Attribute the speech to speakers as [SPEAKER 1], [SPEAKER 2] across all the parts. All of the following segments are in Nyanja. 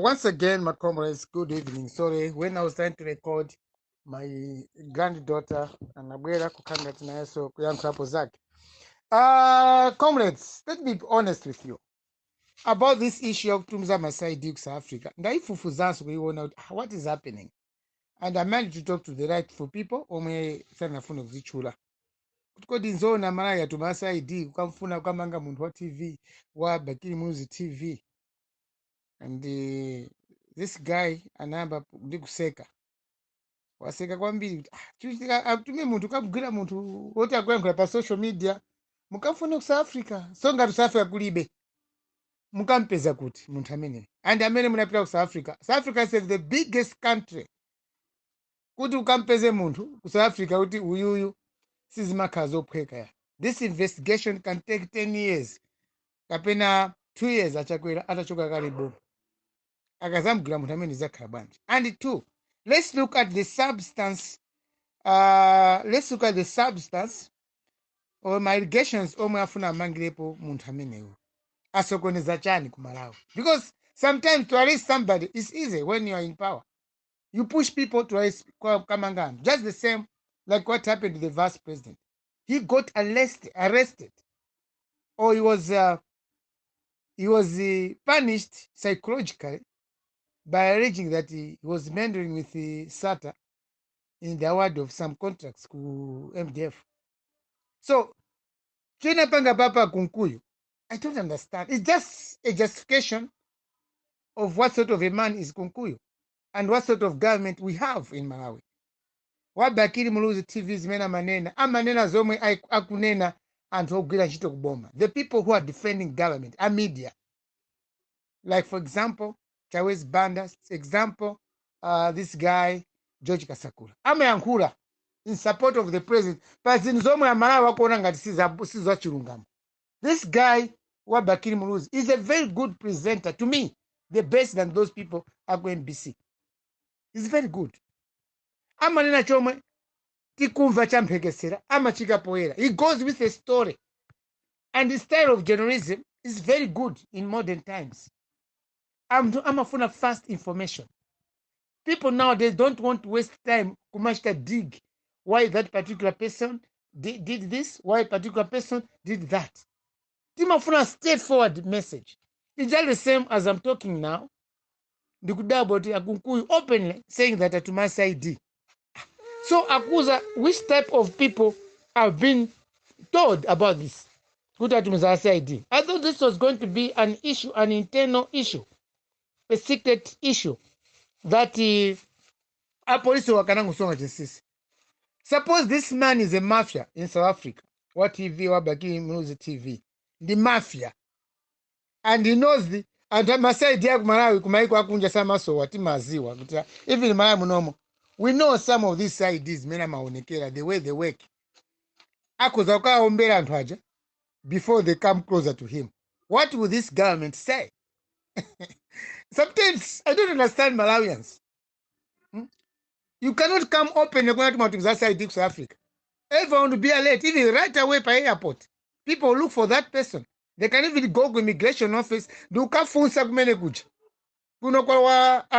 [SPEAKER 1] Once again, my comrades, good evening. Sorry, when I was trying to record, my granddaughter anabwera kukanga tinayeso kuyankhulapo zake. Comrades, let me be honest with you about this issue of kutumiza ma CID ku South Africa. Ndaifufuzanso kuiona kuti what is happening, and I managed to talk to the rightful people omwe sanafune kuzitchula kuti kodi nzoona Malawi atuma CID kukamfuna kukamanga munthu wa TV wa Bakili Muluzi TV? And this guy anayamba ndi kuseka, waseka kwambiri kuti chichitika atume munthu kamugwira munthu woti akuyankhula pa social media, mukamfune ku South Africa. So ngati South Africa kulibe, mukampeza kuti munthu ameneyo? And amene munapita ku South Africa, South Africa is the biggest country. Kuti ukampeze munthu ku South Africa kuti uyuyu, sizimakhala zophweka ya. This investigation can take 10 years kapena 2 years. Achakwera atachoka kale boma, akazamugwira munthu amene zakhala bwanji? And two, let's look at the substance. Let's look at the substance or ma allegations omwe afuna amangirepo munthu amenewo. Asokoneza chani ku Malawi? Because sometimes to arrest somebody is easy. When you are in power, you push people to arrest, kamanga anthu. Just the same like what happened to the vice president. He got arrested or he was punished psychologically by alleging that he was meddling with the Sata in the award of some contracts ku MDF. So chinapanga papa Kunkuyu, I don't understand. It's just a justification of what sort of a man is Kunkuyu and what sort of government we have in Malawi. Wa Bakili Muluzi TV, zimene amanena, amanena zomwe akunena anthu ogwira ntchito kuboma, the people who are defending government, a media, like for example Chawezi Banda, example, this guy George Kasakula, amayankhula in support of the president pa zinthu zomwe Amalawi akuona ngati sizachilungamo. This guy wa Bakili Muluzi is a very good presenter, to me the best than those people aku MBC. Is very good. Amanena chomwe tikumva champhekesera, amachika poyera. He goes with a story, and the style of journalism is very good in modern times. Anthu amafuna fast information. People nowadays don't want to waste time kumachita dig why that particular person did this, why particular person did that. Timafuna straightforward message. It's just the same as I'm talking now. Ndikudabwa kuti akunkuyu openly saying that atuma CID. So akuza which type of people have been told about this kuti atumiza CID? I thought this was going to be an issue, an internal issue, a secret issue that apolisi wakanangosonga chinsinsi. Suppose this man is a mafia in South Africa, wa TV wa Bakili Muluzi TV ndi mafia, and he knows the anthu ma CID aku Malawi, kumaiko akunja samasowa. Timaziwa kuti even Malawi munomo we know some of these CIDs mene amaonekera, the way they work. Akhoza kukaombera anthu aja before they come closer to him. What will this government say? Sometimes I don't understand Malawians. You cannot come open kunati mwatumiza CID ku South Africa. Everyone will be alert. Even right away pa airport, people look for that person. They can even go to immigration office ndikukafunsa kumene kuja kuno kwa wa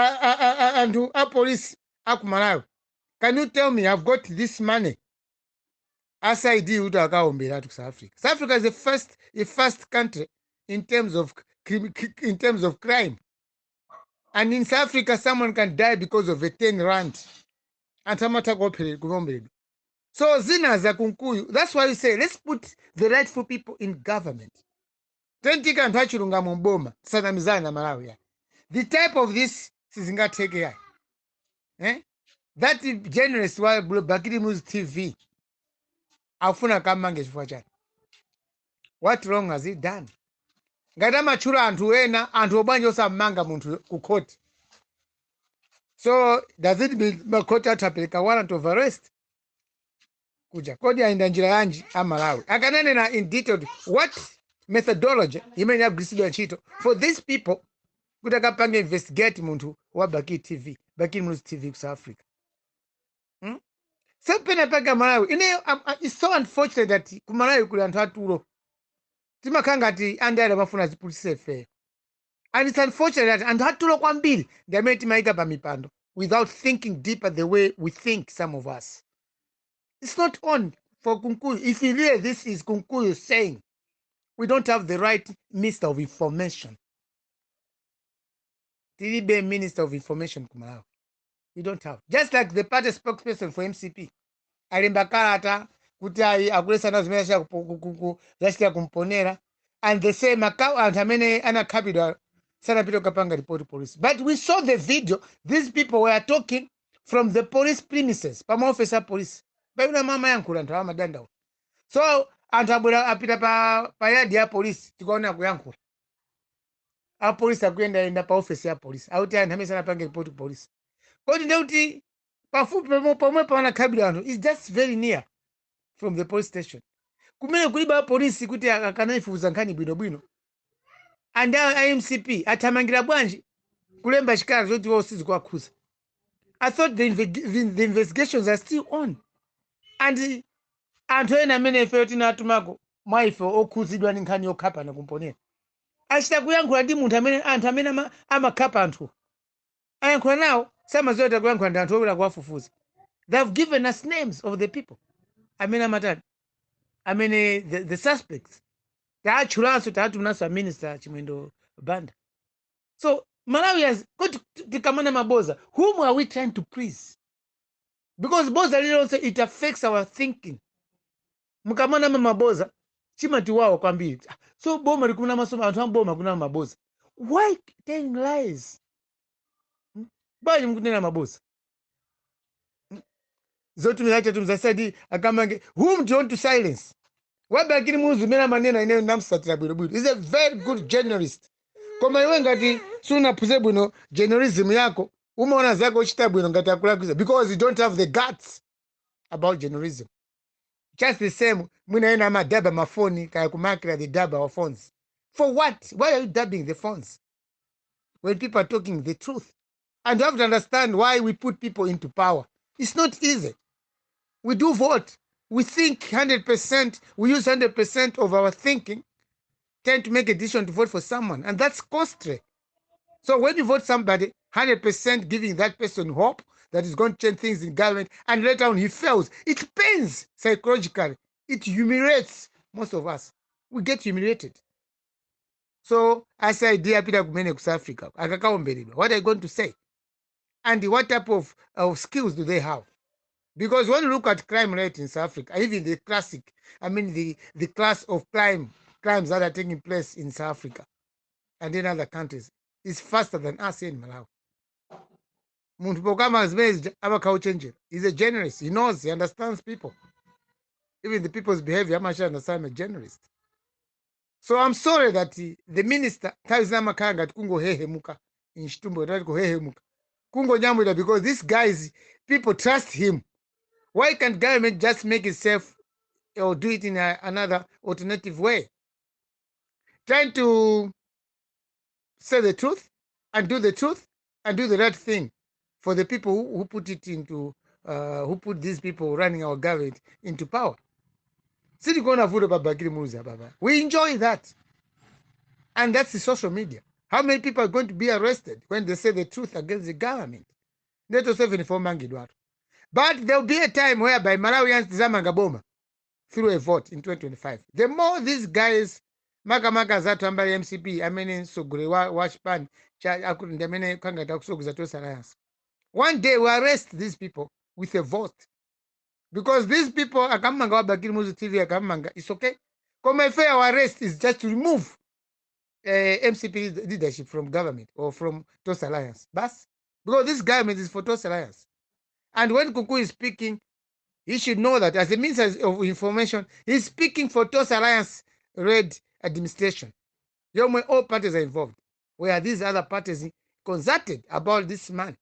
[SPEAKER 1] anthu a police aku Malawi, "Can you tell me, I've got this money?" CID kuti akaombera ku South Africa. South Africa is the first country in terms of crime, and in South Africa someone can die because of a 10 rand. Anthu amatha kuomberedwa. So zina za Kunkuyu, that's why we say let's put the rightful people in government. Tentika anthu achilungamo mboma, tisanamizane na Malawi ya. The type of this sizingatheke yayi, eh? That journalist wa Bakili Muluzi TV akufuna kamange chifukwa chani? What wrong has he done? Ngati amatchula anthu ena, anthu obwanji osammanga munthu ku court? So does it mean makhoti athu apereka warrant of arrest kuja? Kodi ayenda njira yanji amalawi? Akananena in detail what methodology imene yagwiritsidwa ntchito for these people kuti akapange investigate munthu wa Bakili TV, Bakili Muluzi TV ku South Africa, Sepena pake Malawi ineyo, it's so unfortunate that ku Malawi kuli anthu atulo. Timakhala ngati andale amafuna azipulise ifeyo. And it's unfortunate that anthu atulo kwambiri ndi amene timayika pa mipando without thinking deeper the way we think, some of us. It's not on for Kunkuyu. If you hear this is Kunkuyu saying we don't have the right minister of information. Tilibe minister of information ku Malawi. We don't have. Just like the party spokesperson for MCP alemba kalata kuti ayi, akulesana zimene zachitika kumponera, and the same anthu amene anakhapidwa sanapite kukapanga report police. But we saw the video. These people were talking from the police premises, pa maofesi a police pamene mamayankhula anthu amadandaula. So anthu abwera, apita pa yard ya polisi, tikaona kuyankhula apolisi akuyendayenda pa ofesi ya polisi, akuti anthu amene sanapange report police. Kodi ndekuti pafupi pomwe panakhabidwa anthu is just very near from the police station, kumene kulibe apolisi kuti akanayifufuza nkhani bwinobwino? And a MCP athamangira bwanji kulemba chikalata choti iwo sizikuwakhuza? I thought the investigations are still on. And anthu ena amene ifeyo tinatumako mwa ife okhuzidwa ndi nkhani yokhapana kumponera achita kuyankhula ndi munthu amene anthu amene amakhapa anthu ayankhula nawo, samazoita kuyankhula ndi anthu owera kuwafufuza. They have given us names of the people amene amatani, amene the suspects. Taatchulanso, taatumanso a Minister Chimwendo Banda. So Malawi has kuti tikamana maboza, whom are we trying to please? Because boza lililonse, it affects our thinking. Mukamana maboza chimatiwawa kwambiri. So boma likunama maso anthu amboma kunama maboza. Why telling lies? Hmm? Bwanji mukunena maboza zotumira chatumiza said akamange? Whom do you want to silence? Wa Bakili Muluzi umene amanena, ineyo ndamsatira bwinobwino, is a very good journalist. Koma iwe ngati sunaphunzire bwino journalism yako, umaona zako uchita bwino ngati akulakwisa because you don't have the guts about journalism. Just the same mwina ena amadaba mafoni kaya kumakira, they dub our phones. For what? Why are you dubbing the phones when people are talking the truth? And you have to understand why we put people into power. It's not easy. We do vote, we think 100%, we use 100% of our thinking tend to make a decision to vote for someone, and that's costly. So when you vote somebody 100%, giving that person hope that is going to change things in government, and later on he fails, it pains psychologically. It humiliates most of us. We get humiliated. So as idea apita kumene ku South Africa akakaomberedwa, what are you going to say? And what type of skills do they have? Because when you look at crime rate in South Africa, even the classic, I mean the class of crimes that are taking place in South Africa and in other countries is faster than us here in Malawi. Munthu pokama zimene zija amakhala ochenjera. He's a journalist. He knows, he understands people, even the people's behavior amacha understand. I'm a journalist. So I'm sorry that the minister nthawi zina amakhala ngati kungohehemuka, in Chitumbuka tati kuhehemuka, kungonyamwira, because this guys, people trust him. Why can't government just make itself or do it in another alternative way, trying to say the truth and do the truth and do the right thing for the people who put it into who put these people running our government into power? Sitikuona vuto pa Bakili Muluzi apapa. We enjoy that, and that's the social media. How many people are going to be arrested when they say the truth against the government? Neto 74 mangidwatu. But there will be a time whereby Malawians tizamanga boma through a vote in 2025. The more these guys, makamaka zathu ambali MCP, amene mtsogoleri wa chipani cha akuti ndi amene kangati akusogoza Tonse Alliance, one day we arrest these people with a vote, because these people akamanga wa Bakili Muluzi TV, akamanga, it's okay. Koma ife, our arrest is just to remove MCP leadership from government or from Tonse Alliance bas, because this government is for Tonse Alliance. And when Kunkuyu is speaking, he should know that as a minister of information, he's speaking for Tonse Alliance led administration yomwe all parties are involved. Where these other parties consulted about this man,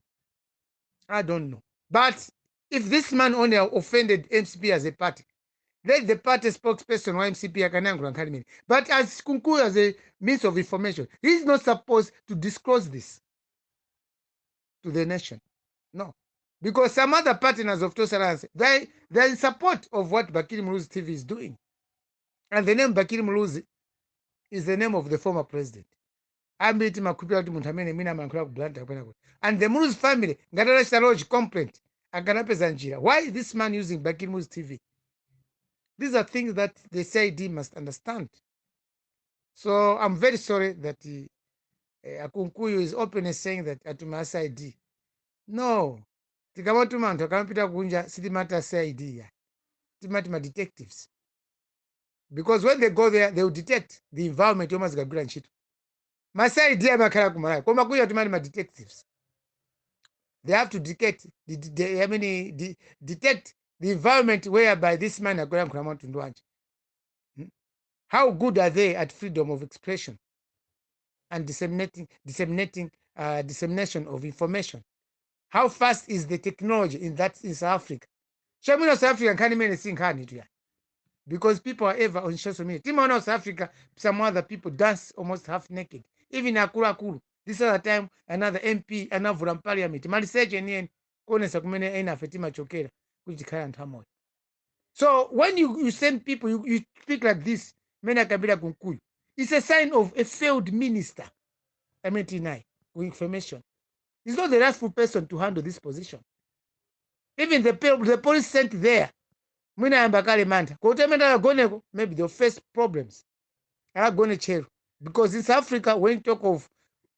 [SPEAKER 1] I don't know. But if this man only offended MCP as a party, let the party spokesperson wa MCP akanayankhula nkhani imene. But as Kunkuyu, as a means of information, he's not supposed to disclose this to the nation. No, because some other partners of Tonse Alliance, they're in support of what Bakili Muluzi TV is doing, and the name Bakili Muluzi is the name of the former president. Ambiri timakhulupirira kuti munthu amene mwina amayankhula ku Blantyre kapena kuti, and the Muluzi family ngati adachita lodge complaint akanapeza njira. Why this man using Bakili Muluzi TV? These are things that the CID must understand. So I'm very sorry that a Kunkuyu is openly saying that atuma CID. No, tikamatuma anthu akamapita kunja sitimati CID ya, timati ma detectives, because when they go there they will detect the environment yomwe azikagwira ntchito. Ma CID amakhala kumalawi, koma kuja timati ma detectives. They have to detect the, I mean, detect the environment whereby this man akuyankhula mtundu wanji. How good are they at freedom of expression and dissemination of information? How fast is the technology in South Africa? Chamwino South Africa nkhani imene si nkhani tu ya, because people are ever on social media. Timaona South Africa some other people dance almost half naked, even akulu akulu. This other time another MP anavula m'parliament maliseche enieni kuonesa kumene ena afe timachokera kuti tikhale anthu amoyo. So when you send people, you speak like this mene akambira Kunkuyu, it's a sign of a failed minister amene tinayi with information. He's not the rightful person to handle this position. Even the police sent there mwina ayamba kale mantha kuti amene akagoneko maybe they'll face problems, akagone tchero, because in South Africa when you talk of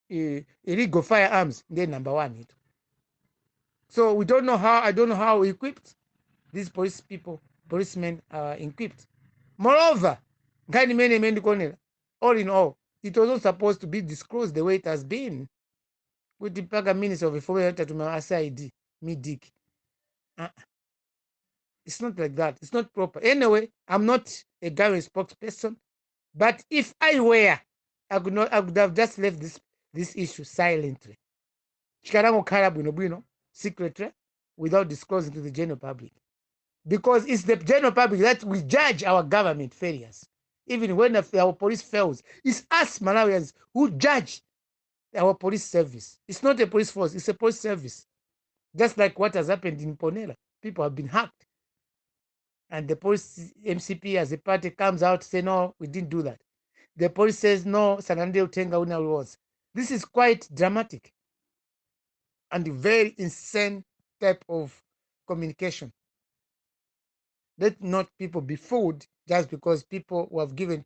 [SPEAKER 1] illegal firearms, they're number one ito. So we don't know how, I don't know how equipped these police people, policemen are equipped. Moreover, nkhani imene imene ndikuonera, all in all, it was not supposed to be disclosed the way it has been, kuti mpaka Minister of Information tatuma CID midik. It's not like that. It's not proper. Anyway, I'm not a government spokesperson, but if I were, I could not, I could have just left this issue silently. Chikanangokhala bwinobwino secretly without disclosing to the general public, because it's the general public that we judge our government failures. Even when our police fails, it's us Malawians who judge our police service. It's not a police force, it's a police service. Just like what has happened in Ponela, people have been hacked and the police, MCP as a party comes out, say, "No, we didn't do that." The police says, "No, sanalandire uthenga wina uliwonse." This is quite dramatic and very insane type of communication. Let not people be fooled just because people who have given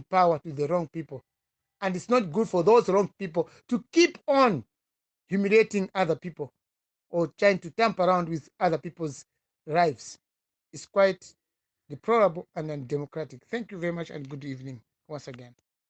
[SPEAKER 1] power to the wrong people, and it's not good for those wrong people to keep on humiliating other people or trying to tamper around with other people's lives. It's quite deplorable and undemocratic. Thank you very much and good evening once again.